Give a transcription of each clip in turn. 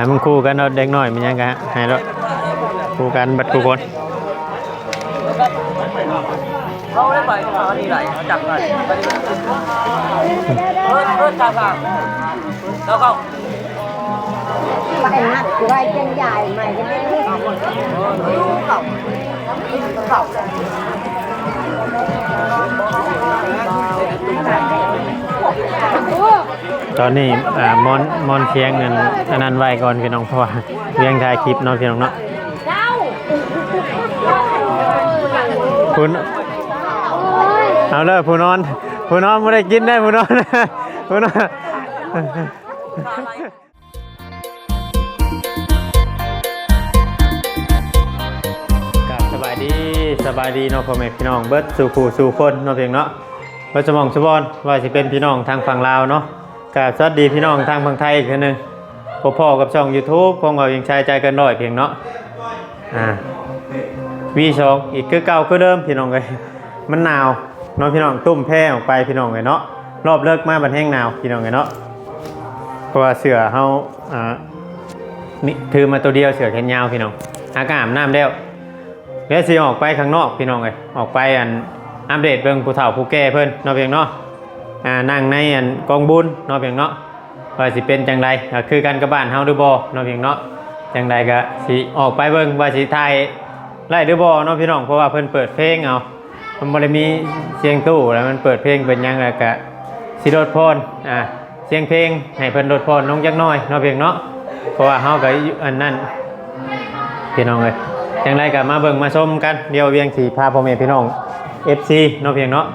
ໃຫ້ມັນຄູ່ກັນເນາະ ເດັກນ້ອຍແມ່ນຫຍັງກະໃຫ້ໂລດ ຄູ່ກັນເບິດຄູ່ຄົນ. ຕອນນີ້ ອ່າ ມ່ອນ ມ່ອນສຽງນັ້ນ ອັນນັ້ນໄວ້ກ່ອນພີ່ນ້ອງ ເພາະວ່າວຽງຖ່າຍຄລິບເນາະພີ່ນ້ອງເນາະ. ເຈົ້າ ພຸ້ນ ເອົາເດີ ຜູ້ນອນ ຜູ້ນອນບໍ່ໄດ້ກິນເດີ ຜູ້ນອນ ຜູ້ນອນ. ກາບສະບາຍດີ ສະບາຍດີເນາະ ພໍ່ແມ່ພີ່ນ້ອງເບິດສູ່ຜູ້ສູ່ຄົນເນາະ ເພງເນາະ ເບິດສະໝ່ອງສະບອນ ວ່າຊິເປັນພີ່ນ້ອງທາງຝັ່ງລາວເນາະ. ກາບສະຫວັດດີພີ່ນ້ອງທາງຝັ່ງໄທອີກເທື່ອໜຶ່ງ ພົບພໍ້ກັບຊ່ອງຢູທູບຂອງບ່າວວຽງໄຊ ໃຈເກີນຮ້ອຍ ເພງເນາະ. ອ່າ ວີສອງ ອີກຄືເກົ່າຄືເດີມພີ່ນ້ອງເອີຍ ມັນໜາວເນາະພີ່ນ້ອງ ຕຸ້ມແພອອກໄປພີ່ນ້ອງເອີຍເນາະ. ຮອບເລິກມາບັດແຮງໜາວພີ່ນ້ອງເອີຍເນາະ ເພາະວ່າເສື້ອເຮົາ ອ່າ ມີ ຖືມາໂຕດຽວ ເສື້ອແຂນຍາວພີ່ນ້ອງ. ຫາກະອາບນ້ຳແລ້ວ ແລ້ວຊິອອກໄປຂ້າງນອກພີ່ນ້ອງເອີຍ ອອກໄປອັນ ອັບເດດເບິ່ງຜູ້ເຖົ້າຜູ້ແກ່ເພິ່ນເນາະ ເພງເນາະ. ອ່າ ນັ່ງໃນອັນກອງບຸນເນາະ ເພງເນາະ ວ່າຊິເປັນຈັ່ງໃດ ກໍຄືກັນກັບບ້ານເຮົາຫຼືບໍ່ເນາະ ເພງເນາະ. ຈັ່ງໃດກໍຊິອອກໄປເບິ່ງວ່າຊິຖ່າຍໄດ້ຫຼືບໍ່ເນາະພີ່ນ້ອງ ເພາະວ່າເພິ່ນເປີດເພງເອົາ ມັນບໍ່ໄດ້ມີສຽງຕູ້ ແລ້ວມັນເປີດເພງເປີດຫຍັງ ແລ້ວກະຊິລົດຜ່ອນ ອ່າ ສຽງເພງ ໃຫ້ເພິ່ນລົດຜ່ອນລົງຈັກໜ້ອຍເນາະ ເພງເນາະ ເພາະວ່າເຮົາກໍຢູ່ອັນນັ້ນພີ່ນ້ອງເອີຍ. ຈັ່ງໃດກໍມາເບິ່ງມາຊົມກັນ ດຽວວຽງຊິພາພໍ່ແມ່ພີ່ນ້ອງ ເອັຟຊີ ເນາະ ເພງເນາະ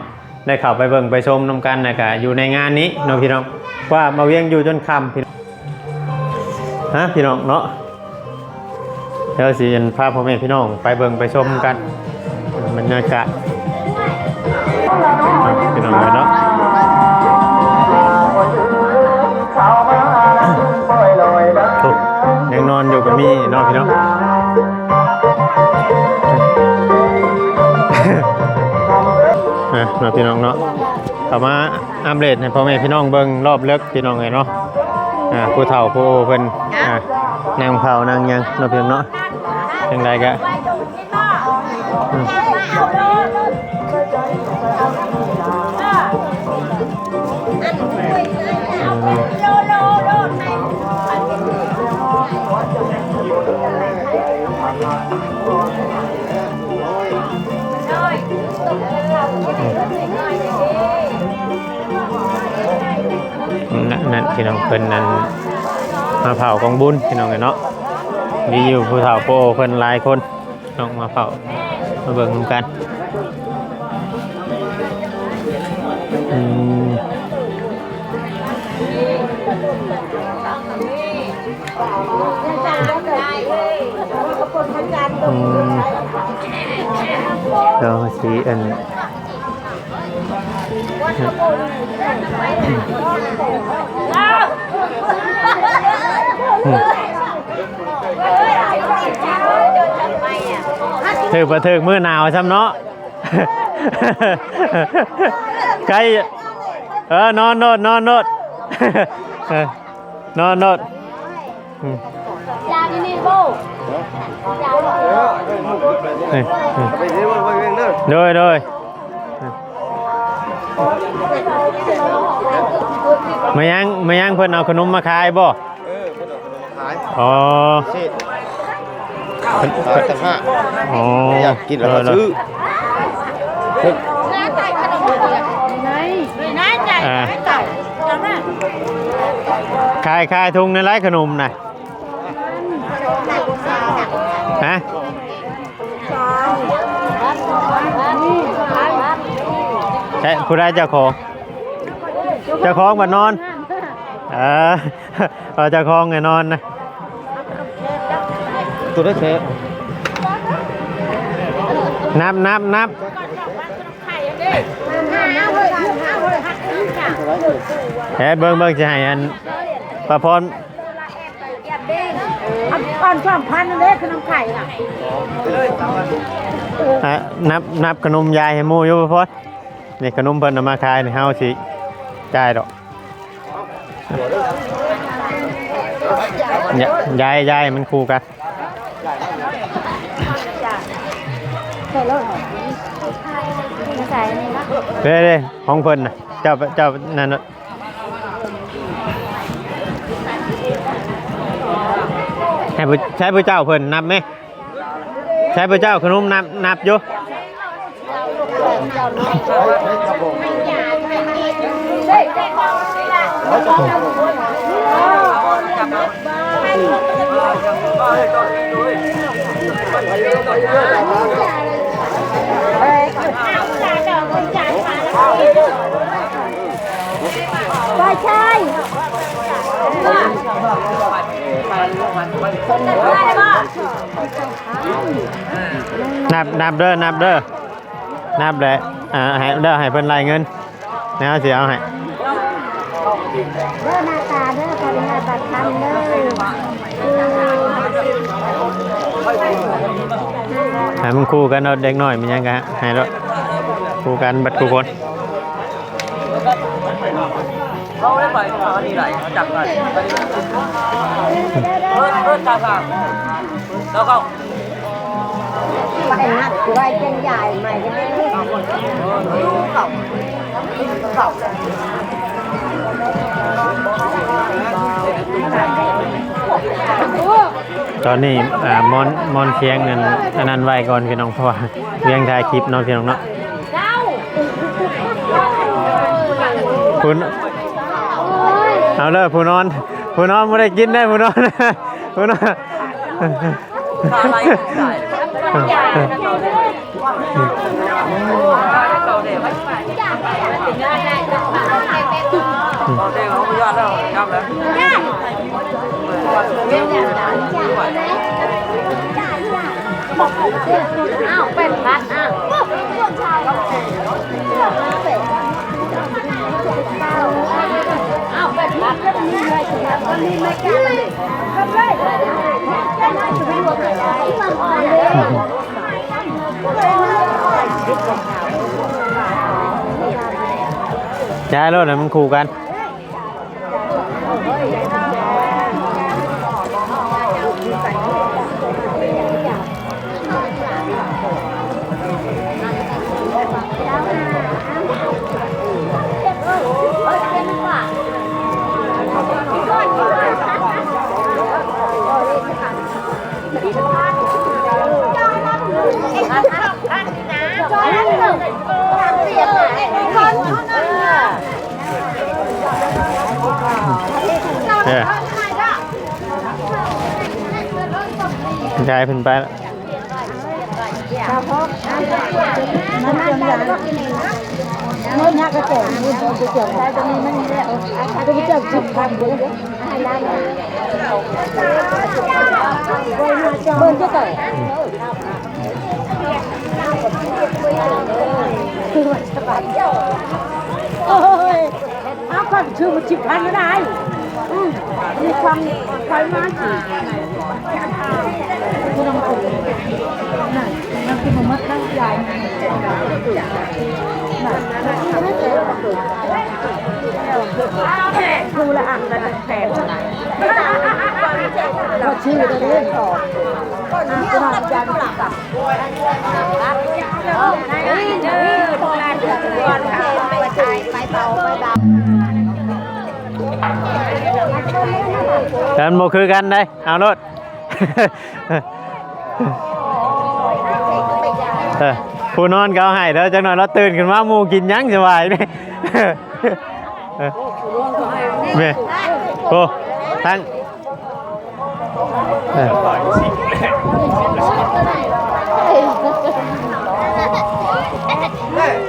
ໄດ້ເຂົ້າໄປເບິ່ງໄປຊົມນຳກັນ ແລ້ວກະຢູ່ໃນງານນີ້ເນາະພີ່ນ້ອງ ວ່າມາວຽງຢູ່ຈົນຄ່ຳພີ່ນ້ອງ ຮະ ພີ່ນ້ອງເນາະ. ດຽວຊິພາພໍ່ແມ່ພີ່ນ້ອງໄປເບິ່ງໄປຊົມກັນ ບັນຍາກາດພີ່ນ້ອງເອີຍເນາະ. ໂອ້ ຍັງນອນຢູ່ກໍມີເນາະພີ່ນ້ອງ ອ່ະ ເນາະພີ່ນ້ອງເນາະ ເຂົ້າມາອັບເດດໃຫ້ພໍ່ແມ່ພີ່ນ້ອງເບິ່ງຮອບເລິກພີ່ນ້ອງເອີຍເນາະ. ອ່າ ຜູ້ເຖົ້າຜູ້ເພິ່ນ ອ່າ ນັ່ງເຝົ້ານັ່ງຫຍັງເນາະພີ່ນ້ອງເນາະ. ຈັ່ງໃດກະ ອືມ ອືມ ນັ້ນ ນັ້ນ ພີ່ນ້ອງ ເພິ່ນນັ້ນມາເຝົ້າກອງບຸນ ພີ່ນ້ອງເອີຍເນາະ. ມີຢູ່ຜູ້ເຖົ້າຜູ້ເພິ່ນຫຼາຍຄົນ ນ້ອງມາເຝົ້າ ມາເບິ່ງນຳກັນ. ອືມ ອືມ ເຮົາຊິອັນ ຖືກບໍ່ຖືກມື້ໜາວຊ້ຳເນາະ. ໃກ້ ເອີ ນອນໂລດ ນອນໂລດ ເອີ ນອນໂລດ. ອືມ ໂດຍ ໂດຍ. ມາຍັງ ມາຍັງ ເພິ່ນເອົາຂະໜົມມາຂາຍບໍ່? ເອີ ເພິ່ນເອົາຂະໜົມມາຂາຍ. ອໍ ເສດ ເພິ່ນ ເພິ່ນ ຂາຍຕັ້ງຫ້າ. ອໍ ຢາກກິນແລ້ວກໍຊື້. ເອີ ອ່າ ຂາຍ ຂາຍທຸງໃນໄລຂະໜົມນະ. ຮະ? ໃຊ່ ຜູ້ໃດເຈົ້າຂອງ? ເຈົ້າຂອງບັດນອນ. ເອີ ເອົາເຈົ້າຂອງໃຫ້ນອນນະ. ໂຕໃດແທ້? ນັບ ນັບ ນັບ. ແຮດເບິ່ງ ເບິ່ງ ຊິໃຫ້ອັນ ປາພອນ ອ່ອນສອງພັນເດ້ ຂະໜົມໄຂ່ນະ. ອ່ະ ນັບ ນັບຂະໜົມຍາຍໃຫ້ໝູ່ຢູ່ ປາພອນ. ນີ້ຂະໜົມເພິ່ນເອົາມາຂາຍນີ້ ເຮົາຊິຈ່າຍດອກ. ຢາຍ ຢາຍ ມັນຄູ່ກັນ. ເດ້ໆ ຂອງເພິ່ນນະ ເຈົ້າ ເຈົ້ານັ້ນນະ ໃຫ້ຜູ້ ໃຊ້ຜູ້ເຈົ້າເພິ່ນນັບແມ. ໃຊ້ພະເຈົ້າຂະໜົມນັບ ນັບຢູ່. ນັບ ນັບເດີ ນັບເດີ ນັບແຫຼະ ອ່າ ໃຫ້ເດີ ໃຫ້ເພິ່ນໄລ່ເງິນ ແລ້ວເຮົາຊິເອົາໃຫ້. ເດີໜ້າຕາເດີ ຂໍອະນຸຍາດບັດຄຳເດີ ໃຫ້ມັນຄູ່ກັນເນາະ ເດັກນ້ອຍມີຫຍັງກະໃຫ້ໂລດ ຄູ່ກັນເບິດຄູ່ຄົນ. ເອົາໄວ້ໄປ ເອົາອັນນີ້ໄດ້ ເອົາຈັບໄວ້ ເອີ ເອີ ຈັບ ແລ້ວກໍ ໄປນັດໄວ້ເປັນຢາຍໃໝ່ ເຂົ້າ ເຂົ້າ ຕອນນີ້ ອ່າ ມ່ອນ ມ່ອນສຽງອັນ ອັນນັ້ນໄວ້ກ່ອນພີ່ນ້ອງ ເພາະວ່າວຽງຖ່າຍຄລິບເນາະ ພີ່ນ້ອງເນາະ. ຜູ້ ເອົາເດີ ຜູ້ນອນ ຜູ້ນອນບໍ່ໄດ້ກິນເດີ ຜູ້ນອນ ຜູ້ນອນ ອ້າວ ເປັນບັດ ອ້າວ ອ້າວ ເປັນບັດ. ຍ້າຍໂລດໃຫ້ມັນຄູ່ກັນ. ເອີ ຍາຍເພິ່ນໄປລະ. ໂອ້ຍ ເອົາ ຂ້ອຍຊື້ມາສິບພັນກໍໄດ້ ອືມ ມີຄວາມ ຄວາມມາຊິ ຜູ້ລະອັນລະແປດ ກໍຊື້ໄດ້ເລີຍ ແຕ່ມັນບໍ່ຄືກັນເດ້ ເອົາໂລດ ເອີ ຜູ້ນອນກໍເອົາໃຫ້ເດີ ຈັກໜ່ອຍລາວຕື່ນຂຶ້ນມາ ໝູ່ກິນຫຍັງສະບາຍນີ້ ເອີ ແມ່ ໂອ້ ທັງ ເອີ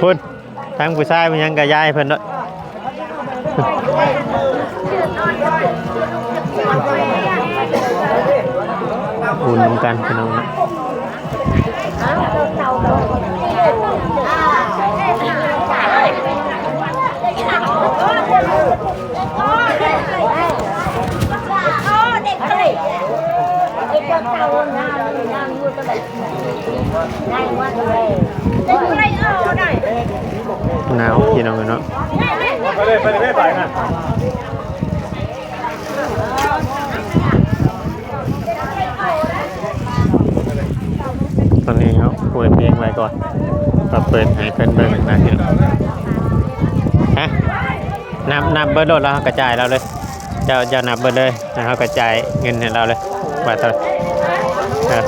ພຸ້ນ ທັງຜູ້ຊາຍຜູ້ຫຍັງກໍຢາຍເພິ່ນໂລດ ອຸ່ນນຳກັນພີ່ນ້ອງເນາະ. ໜາວພີ່ນ້ອງເອີຍເນາະ ໄປເລີຍ ໄປເລີຍ ໄປນະ. ກໍເປີດໃຫ້ເພິ່ນເບິ່ງນະພີ່ນ້ອງ. ຮະ? ນັບ ນັບເບິດໂລດ ແລ້ວເຮົາກະຈ່າຍລາວເລີຍ. ເຈົ້າ ເຈົ້ານັບເບິດເລີຍ ແລ້ວເຮົາກະຈ່າຍເງິນໃຫ້ລາວເລີຍ ວ່າເທົ່າໃດ. ເອີ.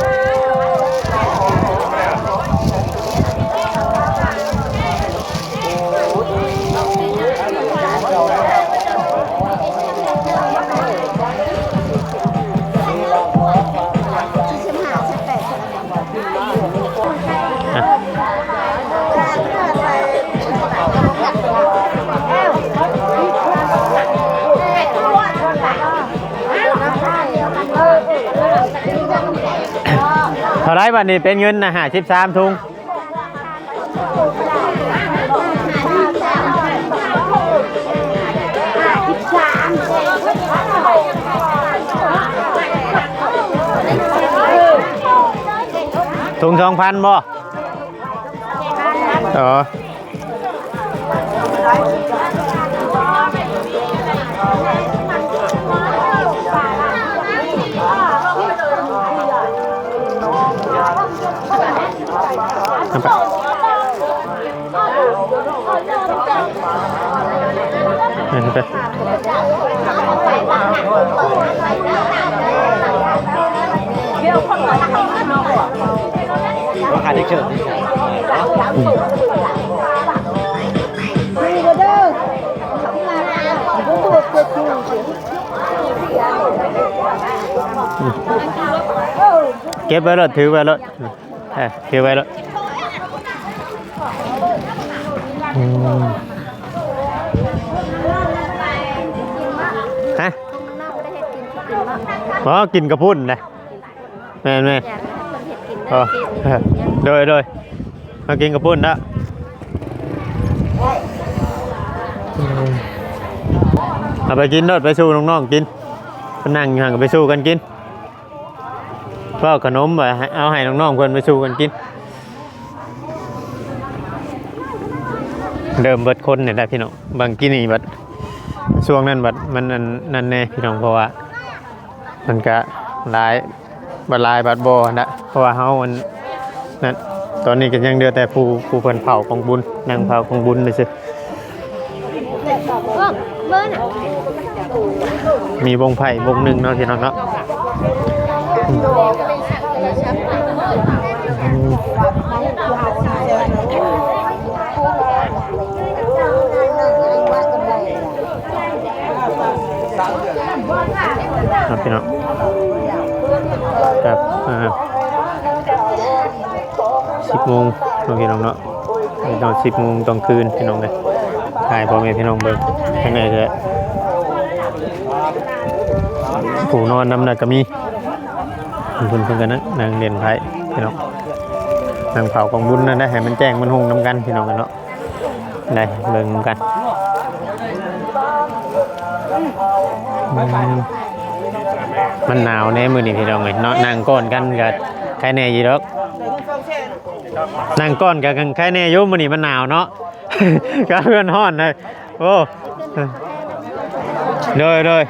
ເທົ່າໃດບັດນີ້ ເປັນເງິນນະ ຫ້າສິບສາມຖົງ. ຖົງສອງພັນບໍ່? ອໍ. ເກັບໄວ້ໂລດ ຖືໄວ້ໂລດ ເອີ ຖືໄວ້ໂລດ. ອືມ ຮະ? ບໍ່ ກິນກະພຸ້ນນະ. ແມ່ນໆ ຢາກໃຫ້ເພິ່ນເຮັດກິນເດີ. ອໍ ໂດຍ ໂດຍ ມາກິນກະພຸ້ນເນາະ. ເອົາໄປກິນໂລດ ໄປສູ່ນ້ອງໆກິນ. ເພິ່ນນັ່ງຢູ່ຫັ້ນກະໄປສູ່ກັນກິນ. ເວົ້າຂະໜົມວ່າ ເອົາໃຫ້ນ້ອງໆເພິ່ນໄປສູ່ກັນກິນ. ເລີ່ມເບິດຄົນນີ້ແຫຼະພີ່ນ້ອງ. ບາງກີ້ນີ້ບັດ ຊ່ວງນັ້ນບັດມັນອັນນັ້ນແດ່ພີ່ນ້ອງ ເພາະວ່າມັນກະຫຼາຍ ບັດຫຼາຍບັດບໍ່ຫັ້ນນະ ເພາະວ່າເຮົາອັນ ນັ້ນ ຕອນນີ້ກໍຍັງເຫຼືອແຕ່ຜູ້ ຜູ້ເພິ່ນເຝົ້າກອງບຸນ ນັ່ງເຝົ້າກອງບຸນຊື່ໆ. ເບິ່ງ ເບິ່ງນະ ມີວົງໄພ້ວົງໜຶ່ງເນາະ ພີ່ນ້ອງເນາະ. ຄັບ ພີ່ນ້ອງ ຄັບ ອ່າ ສິບໂມງເນາະ ພີ່ນ້ອງເນາະ. ຕອນສິບໂມງຕອນຄືນ ພີ່ນ້ອງເອີຍ ໃຫ້ພໍ່ແມ່ພີ່ນ້ອງເບິ່ງ. ທາງໃນກໍຜູ້ນອນນຳນະກໍມີ ເພິ່ນ ເພິ່ນກໍນັ່ງ ນັ່ງຫຼິ້ນໄພ້ ພີ່ນ້ອງ ນັ່ງເຝົ້າກອງບຸນນັ້ນໄດ໋ ໃຫ້ມັນແຈ້ງມັນຮຸ່ງນຳກັນ ພີ່ນ້ອງເນາະ. ໄດ້ເບິ່ງນຳກັນ. ອືມ ມັນໜາວແດ່ມື້ນີ້ພີ່ນ້ອງເອີຍເນາະ. ນັ່ງກ້ອນກັນກໍໄຄແດ່ຢູ່ດອກ ນັ່ງກ້ອນກັນໄຄແດ່ຢູ່. ມື້ນີ້ມັນໜາວເນາະ ກໍເຮືອນຮ້ອນເລີຍ. ໂອ້ ໂດຍ ໂດຍ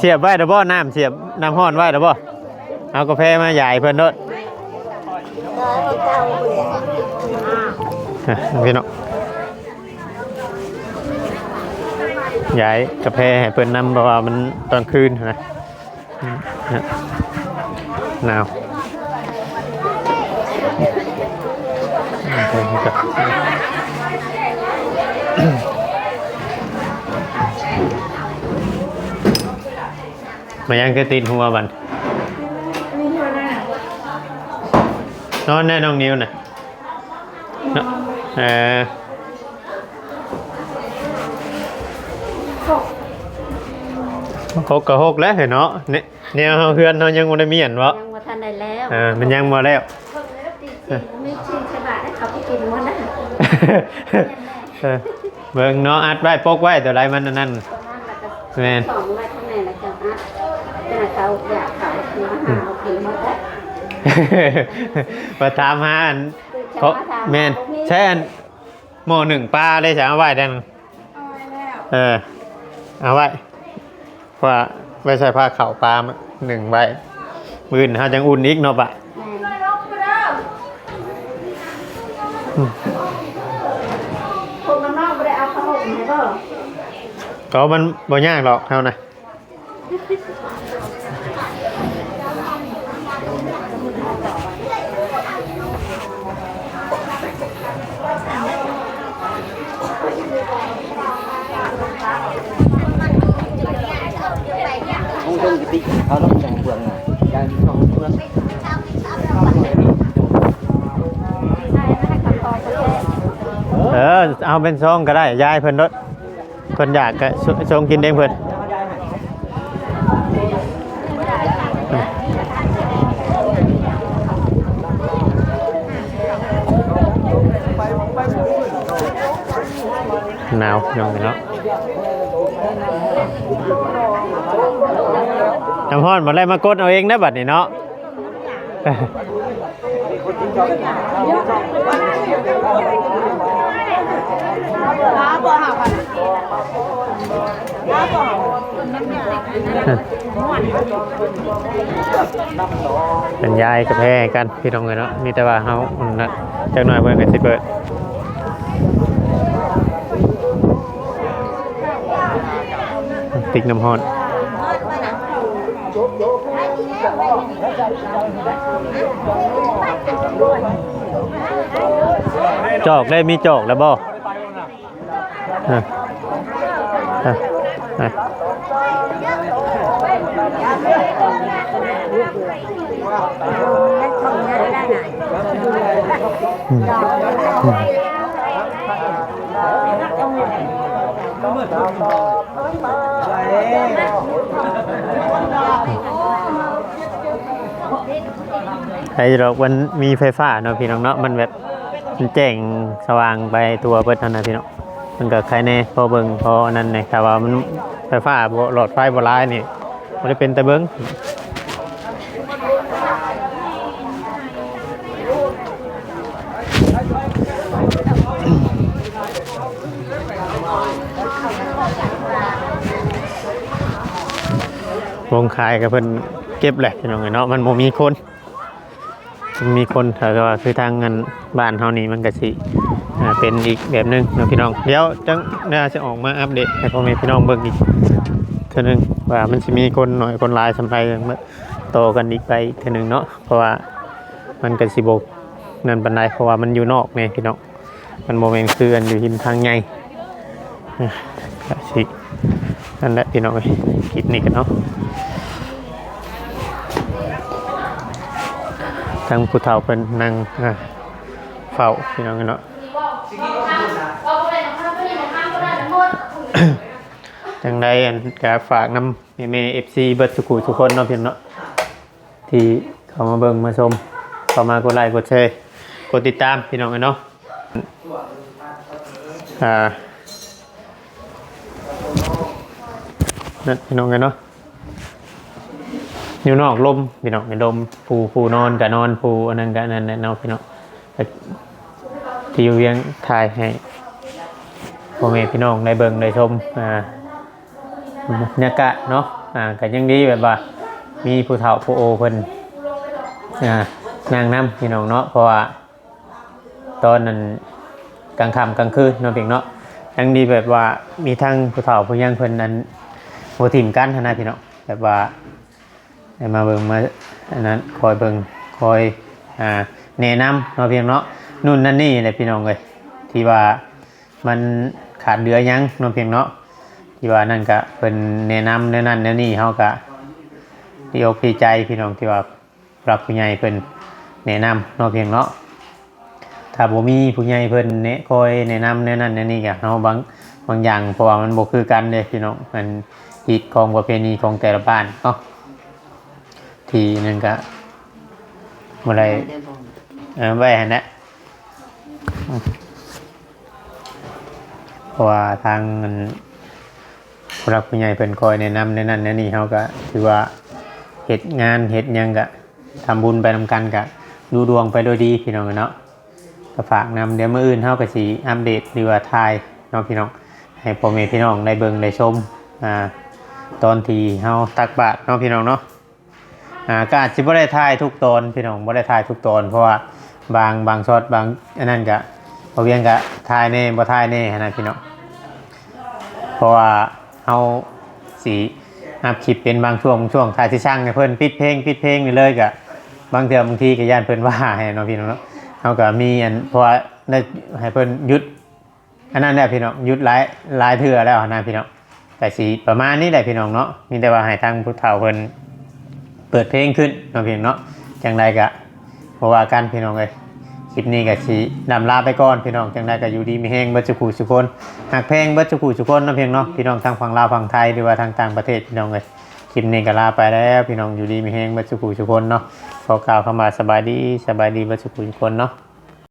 ສຽບໄວ້ແລ້ວບໍ່? ນ້ຳ ສຽບນ້ຳຮ້ອນໄວ້ແລ້ວບໍ່? ເອົາກາແຟມາຢາຍເພິ່ນໂລດ ອ່ະ ພີ່ນ້ອງ ຢາຍກາແຟໃຫ້ເພິ່ນນຳ ເພາະວ່າມັນຕອນຄືນນະ ໜາວ. ມາຍັງຄືຕິດຫົວບັດ ນອນແນ່ນ້ອງນິວນະ ເນາະ ເອີ ຫົກກໍຫົກແລ້ວເນາະ. ແນວເຮົາ ເຮືອນເຮົາຍັງບໍ່ໄດ້ມ້ຽນເບາະ? ຍັງບໍ່ທັນໄດ້ແລ້ວ ເອີ ມັນຍັງບໍ່ແລ້ວ. ເບິ່ງແລ້ວຕີສີ່ ມີສີ່ສະບາດ ເຂົາໄປກິນໝົດນະ ເອີ. ເບິ່ງເນາະ ອັດໄວ້ ປົກໄວ້ ຕົວໃດມັນອັນນັ້ນ ປະມານ ແມ່ນ ສອງໄວ້ຂ້າງໃນ ແລ້ວຈັ່ງອັດ ແຕ່ເຂົາຢາກ ເຂົາຄືມາຫາເອົາກິນໝົດແລ້ວ. ມາຖາມຫາອັນ ແມ່ນ ໃຊ້ອັນ ໝໍ້ໜຶ້ງປາເດ້ ຈະເອົາໄວ້ແດ່ນະ ເອີ ເອົາໄວ້ ເພາະວ່າໄວ້ໃສ່ພາເຂົ້າປາໜຶ້ງໄວ້ ມື້ອື່ນເຮົາຈັ່ງອຸ່ນອີກເນາະປະ. ແມ່ນ ເອີ ເອົາໄວ້ ກໍມັນບໍ່ຍາກດອກເຮົານະ. ເອີ ເອົາເປັນຊອງກໍໄດ້ ຢາຍເພິ່ນໂລດ. ເພິ່ນຢາກກະ ຊ- ຊົງກິນເອງເພິ່ນ. ໜາວ ພີ່ນ້ອງເນາະ. ນ້ຳຮ້ອນບໍ່ໄດ້ ມາກົດເອົາເອງເດີ້ ບັດນີ້ເນາະ. ເປັນຢາຍກາແຟໃຫ້ກັນ ພີ່ນ້ອງເອີຍເນາະ. ມີແຕ່ວ່າເຮົາ ອັນນັ້ນ ຈັກໜ້ອຍເພິ່ນກໍຊິເປີດ ຕິກນ້ຳຮ້ອນ. ຈອກໄດ້ ມີຈອກແລ້ວບໍ່? ເອີ ເອີ ເອີ ອືມ ອືມ. ໃຜດອກ ມັນມີໄຟຟ້າເນາະ ພີ່ນ້ອງເນາະ. ມັນແບບ ມັນແຈ້ງສະຫວ່າງໄປທົ່ວເບິດຫັ້ນນະ ພີ່ນ້ອງ. ມັນກໍໄຄແດ່ ພໍເບິ່ງ ພໍອັນນັ້ນແດ່ ຖ້າວ່າມັນໄຟຟ້າບໍ່ ຫຼອດໄຟບໍ່ຫຼາຍນີ້ ບໍ່ໄດ້ເປັນຕາເບິ່ງ. ວົງຂາຍກໍເພິ່ນເກັບແຫຼະ ພີ່ນ້ອງເອີຍເນາະ. ມັນບໍ່ມີຄົນ ມີຄົນ ຖ້າວ່າຄືທາງອັນບ້ານເຮົານີ້ ມັນກໍຊິ ອ່າ ເປັນອີກແບບໜຶ່ງເນາະ ພີ່ນ້ອງ. ດຽວຈັ່ງໜ້າຊິອອກມາອັບເດດໃຫ້ພໍ່ແມ່ພີ່ນ້ອງເບິ່ງອີກເທື່ອໜຶ່ງ ວ່າມັນຊິມີຄົນໜ້ອຍຄົນຫຼາຍສ່ຳໃດ ມາຕໍ່ກັນອີກໄປອີກເທື່ອໜຶ່ງເນາະ. ເພາະວ່າມັນກໍຊິບໍ່ນັ້ນປານໃດ ເພາະວ່າມັນຢູ່ນອກແດ່ ພີ່ນ້ອງ. ມັນບໍ່ແມ່ນຄືອັນຢູ່ຮິມທາງໃຫຍ່ ກະຊິ ນັ້ນແຫຼະ ພີ່ນ້ອງເອີຍ. ຄລິບນີ້ກັນເນາະ ທັງຜູ້ເຖົ້າເພິ່ນນັ່ງ ອ່າ ເຝົ້າ ພີ່ນ້ອງເອີຍເນາະ. ຈັ່ງໃດ ອັນ ກະຝາກນຳແມ່ໆ ເອັຟຊີ ເບິດສູ່ຜູ້ສູ່ຄົນເນາະ ພີ່ນ້ອງເນາະ. ທີ່ເຂົ້າມາເບິ່ງມາຊົມ ເຂົ້າມາກົດໄລ້ກົດແຊ ກົດຕິດຕາມ ພີ່ນ້ອງເອີຍເນາະ. ອ່າ ນັ້ນ ພີ່ນ້ອງເອີຍເນາະ ຢູ່ນອກລົມ ພີ່ນ້ອງ ໃນລົມ ຜູ້ ຜູ້ນອນກະນອນ ຜູ້ອັນນັ້ນກະອັນນັ້ນແຫຼະເນາະ ພີ່ນ້ອງ. ທີ່ຢູ່ວຽງ ຖ່າຍໃຫ້ພໍ່ແມ່ພີ່ນ້ອງໄດ້ເບິ່ງໄດ້ຊົມ ອ່າ ບັນຍາກາດເນາະ. ອ່າ ກໍຍັງດີແບບວ່າມີຜູ້ເຖົ້າຜູ້ໂອເພິ່ນ ອ່າ ນັ່ງນຳ ພີ່ນ້ອງເນາະ. ເພາະວ່າຕອນນັ້ນກາງຄ່ຳກາງຄືນເນາະ ພີ່ນ້ອງເນາະ ຍັງດີແບບວ່າມີທັງຜູ້ເຖົ້າຜູ້ຫຍັງເພິ່ນ ອັນ ບໍ່ຖິ້ມກັນຫັ້ນນະ ພີ່ນ້ອງ. ແບບວ່າ ໄດ້ມາເບິ່ງມາອັນນັ້ນ ຄອຍເບິ່ງ ຄອຍ ອ່າ ແນະນຳເນາະ ພີ່ນ້ອງເນາະ. ນັ້ນນັ້ນນີ້ແຫຼະ ພີ່ນ້ອງເອີຍ ທີ່ວ່າມັນຂາດເຫຼືອຫຍັງເນາະ ພີ່ນ້ອງເນາະ. ທີ່ວ່ານັ້ນກະເພິ່ນແນະນຳແນວນັ້ນແນວນີ້ ເຮົາກະດີອົກດີໃຈ ພີ່ນ້ອງ ທີ່ວ່າຜູ້ຫຼັກຜູ້ໃຫຍ່ເພິ່ນແນະນຳເນາະ ພີ່ນ້ອງເນາະ. ຖ້າບໍ່ມີຜູ້ໃຫຍ່ເພິ່ນແນະ ຄອຍແນະນຳແນວນັ້ນແນວນີ້ ກະເຮົາບາງ ບາງຢ່າງ ເພາະວ່າມັນບໍ່ຄືກັນເດ້ ພີ່ນ້ອງ. ມັນຮີດຄອງປະເພນີຂອງແຕ່ລະບ້ານເນາະ ທີ່ນັ້ນກະບໍ່ໄດ້ ເອີ ໄວ້ຫັ້ນແຫຼະ. ເພາະວ່າທາງ ອັນ ຜູ້ຫຼັກຜູ້ໃຫຍ່ເພິ່ນຄອຍແນະນຳແນວນັ້ນແນວນີ້ ເຮົາກະຖືວ່າເຮັດງານເຮັດຫຍັງກະ ທຳບຸນໄປນຳກັນ ກະລຸລ່ວງໄປໂດຍດີ ພີ່ນ້ອງເອີຍເນາະ. ກະຝາກນຳ ດຽວມື້ອື່ນເຮົາກະຊິອັບເດດ ຫຼືວ່າຖ່າຍເນາະ ພີ່ນ້ອງ ໃຫ້ພໍ່ແມ່ພີ່ນ້ອງໄດ້ເບິ່ງໄດ້ຊົມ ອ່າ ຕອນທີ່ເຮົາຕັກບາດເນາະ ພີ່ນ້ອງເນາະ. ອ່າ ກະອາດຊິບໍ່ໄດ້ຖ່າຍທຸກຕອນ ພີ່ນ້ອງ ບໍ່ໄດ້ຖ່າຍທຸກຕອນ ເພາະວ່າບາງ ບາງຊັອດ ບາງອັນນັ້ນກະ ບ່າວວຽງກະຖ່າຍແດ່ ບໍ່ຖ່າຍແດ່ຫັ້ນນະ ພີ່ນ້ອງ. ເພາະວ່າ ເຮົາຊິອັບຄລິບເປັນບາງຊ່ວງບາງຊ່ວງ ຖ້າຊິສັ່ງໃຫ້ເພິ່ນປິດເພງ ປິດເພງນີ້ເລີຍ ກະບາງເທື່ອບາງທີກະຢ້ານເພິ່ນວ່າໃຫ້ເນາະ ພີ່ນ້ອງເນາະ. ເຮົາກະມີອັນ ເພາະວ່າໄດ້ໃຫ້ເພິ່ນຢຸດ ອັນນັ້ນແຫຼະພີ່ນ້ອງ ຢຸດຫຼາຍ ຫຼາຍເທື່ອແລ້ວຫັ້ນນະພີ່ນ້ອງ. ກະຊິປະມານນີ້ແຫຼະພີ່ນ້ອງເນາະ ມີແຕ່ວ່າໃຫ້ທາງຜູ້ເຖົ້າເພິ່ນເປີດເພງຂຶ້ນເນາະ ພີ່ນ້ອງເນາະ. ຈັ່ງໃດກະບໍ່ວ່າກັນພີ່ນ້ອງເອີຍ ຄລິບນີ້ກະຊິລ່ຳລາໄປກ່ອນພີ່ນ້ອງ. ຈັ່ງໃດກະຢູ່ດີມີແຮງເບິດສູ່ຜູ້ສູ່ຄົນ ຮັກແພງເບິດສູ່ຜູ້ສູ່ຄົນເນາະ ພີ່ນ້ອງເນາະ. ພີ່ນ້ອງທາງຝັ່ງລາວຝັ່ງໄທ ຫຼືວ່າທາງຕ່າງປະເທດພີ່ນ້ອງເອີຍ ຄລິບນີ້ກະລາໄປແລ້ວພີ່ນ້ອງ. ຢູ່ດີມີແຮງເບິດສູ່ຜູ້ສູ່ຄົນເນາະ. ຂໍກ່າວຄຳວ່າສະບາຍດີ ສະບາຍດີເບິດສູ່ຜູ້ສູ່ຄົນເນາະ.